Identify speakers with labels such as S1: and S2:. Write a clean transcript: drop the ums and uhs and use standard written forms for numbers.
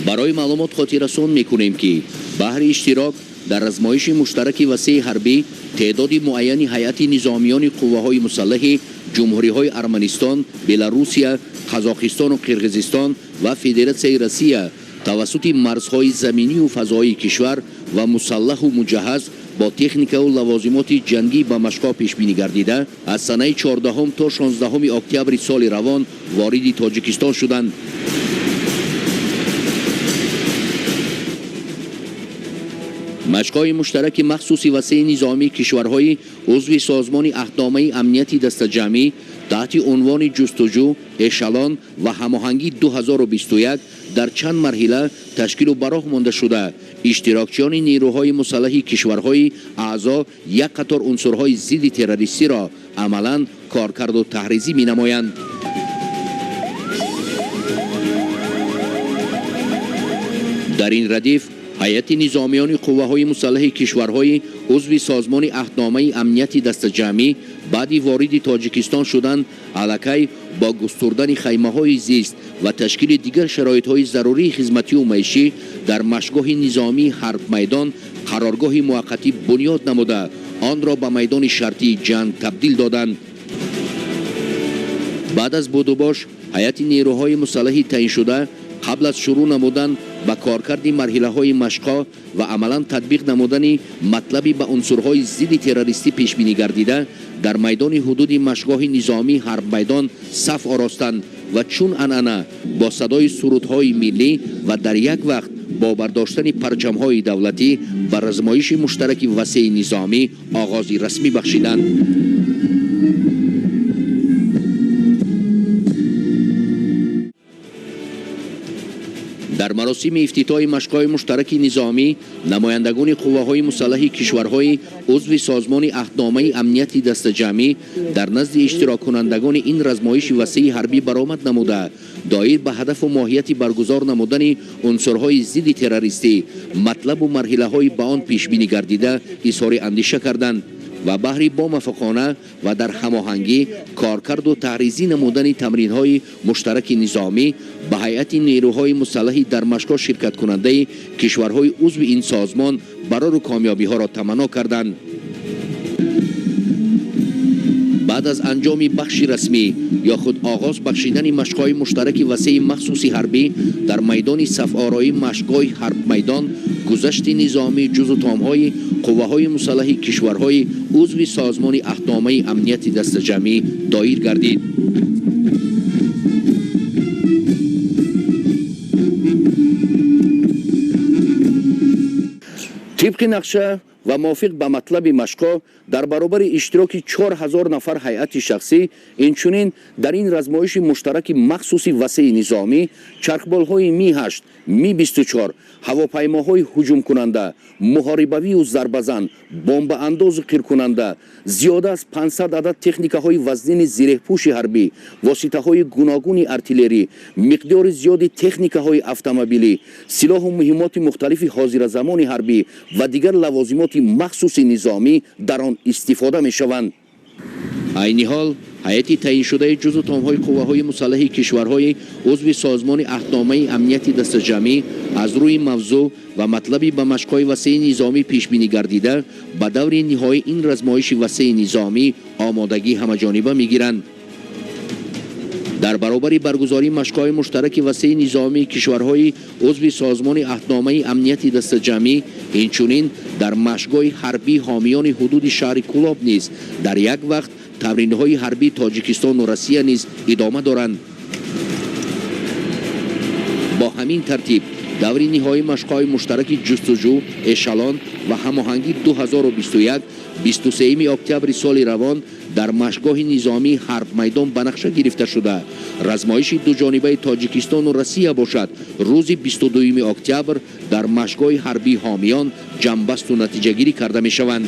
S1: Барои маълумот хотиррасон мекунем, ки баҳри иштирок дар размоиши муштараки васеи ҳарбӣ теъдоди муайяни ҳайати низомиёни қувваҳои мусаллаҳи ҷумҳуриҳои Арманистон, Беларусия, Қазоқистону Қирғизистон ва Федератсияи Россия тавассути марзҳои заминию фазоии кишвар ва мусаллаҳу муҷаҳҳаз бо техникаву лавозимоти ҷангӣ ба машқҳо пешбинӣ гардида, аз санаи 14 то 16 октябри соли равон вориди Тоҷикистон шуданд. Машқҳои муштараки махсуси васеи низомии кишварҳои узви Созмони Аҳдномаи Амнияти Дастаҷамъӣ таҳти унвони «Ҷустуҷӯ, эшалон ва ҳамоҳангӣ 2021» дар чанд марҳила ташкилу ба роҳ монда шуда, иштирокчиёни нерӯҳои мусаллаҳи кишварҳои аъзо як қатор унсурҳои зидди террористиро амалан коркарду таҳризӣ менамоянд. Дар ин радиф ҳайати низомиёни қувваҳои мусаллаҳи кишварҳои узви Созмони Аҳдномаи Амнияти Дастаҷамъӣ баъди вориди Тоҷикистон шудан аллакай бо густурдани хаймаҳои зист ва ташкили дигар шароитҳои зарурии хизматию маишӣ дар машгоҳи низомии Ҳарбмайдон қароргоҳи муваққатӣ бунёд намуда, онро ба майдони шартии ҷанг табдил доданд. Баъд аз будубош ҳайати нерӯҳои мусаллаҳи таъиншуда қабл аз шурӯъ намудан ба коркарди марҳилаҳои машқҳо ва амалан татбиқ намудани матлаби ба унсурҳои зидди террористӣ пешбинӣ гардида, дар майдони ҳудуди машгоҳи низомии Ҳарбмайдон саф оростанд ва чун анъана бо садои сурудҳои миллӣ ва дар як вақт бо бардоштани парчамҳои давлатӣ ба размоиши муштараки васеи низомӣ оғози расмӣ бахшиданд. Дар маросими ифтитоҳи машқҳои муштараки низомӣ намояндагони қувваҳои мусаллаҳи кишварҳои узви Созмони Аҳдномаи Амнияти Дастаҷамъӣ дар назди иштироккунандагони ин размоиши васеи ҳарбӣ баромад намуда, доир ба ҳадафу моҳияти баргузор намудани унсурҳои зидди террористӣ, матлабу марҳилаҳои ба он пешбинӣ гардида изҳори андеша карданд ва баҳри бомуваффақона ва дар ҳамоҳангӣ коркарду таҳризӣ намудани тамринҳои муштараки низомӣ ба ҳайати нерӯҳои мусаллаҳи дар машқҳо ширкаткунандаи кишварҳои узви ин созмон барору комёбиҳоро таманно карданд. Баъд аз анҷоми бахши расмӣ ё худ оғоз бахшидани машқҳои муштараки васеи махсуси ҳарбӣ дар майдони сафороии машқгоҳи Ҳарбмайдон гузашти низомии ҷузу томҳои қувваҳои мусаллаҳи кишварҳои узви Созмони Аҳдномаи Амнияти Дастаҷамъӣ доир гардид. Тибқи нақша ва мувофиқ ба матлаби машқҳо, дар баробари иштироки 4000 нафар ҳайати шахсӣ, инчунин дар ин размоиши муштараки махсуси васеи низомӣ чархболҳои Ми-8, Ми-24, ҳавопаймоҳои ҳуҷумкунанда, муҳорибавию зарбазан, бомбаандозу қиркунанда, зиёда аз 500 адад техникаҳои вазнини зиреҳпӯши ҳарбӣ, воситаҳои гуногуни артиллерӣ, миқдори зиёди техникаҳои автомобилӣ, силоҳу муҳиммоти мухталифи ҳозиразамони ҳарбӣ ва дигар лавозимоти махсуси низомӣ дар он истифода мешаванд. Айни ҳол ҳайати таъиншудаи ҷузу томҳои қувваҳои мусаллаҳи кишварҳои узви Созмони Аҳдномаи Амнияти Дастаҷамъӣ аз рӯи мавзӯъ ва матлаби ба машқҳои васеи низомӣ пешбинӣ гардида, ба даври ниҳоии ин размоиши васеи низомӣ омодагӣ ҳамаҷониба мегиранд. Дар баробари баргузории машқҳои муштараки васеи низомии кишварҳои узви Созмони Аҳдномаи Амнияти Дастаҷамъӣ, инчунин дар машқгоҳи ҳарбии ҳомиёни ҳудуди шаҳри Кӯлоб низ дар як вақт тамринҳои ҳарбии Тоҷикистону Россия низ идома доранд. Бо ҳамин тартиб даври ниҳоии машқҳои муштараки «Ҷустуҷӯ, эшалон ва ҳамоҳангӣ 2021» 23 октябри соли равон дар машқгоҳи низомии Ҳарбмайдон ба нақша гирифта шуда, размоиши дуҷонибаи Тоҷикистону Россия бошад, рӯзи 22 октябр дар машқгоҳи ҳарбии ҳомиён ҷамъбасту натиҷагирӣ карда мешаванд.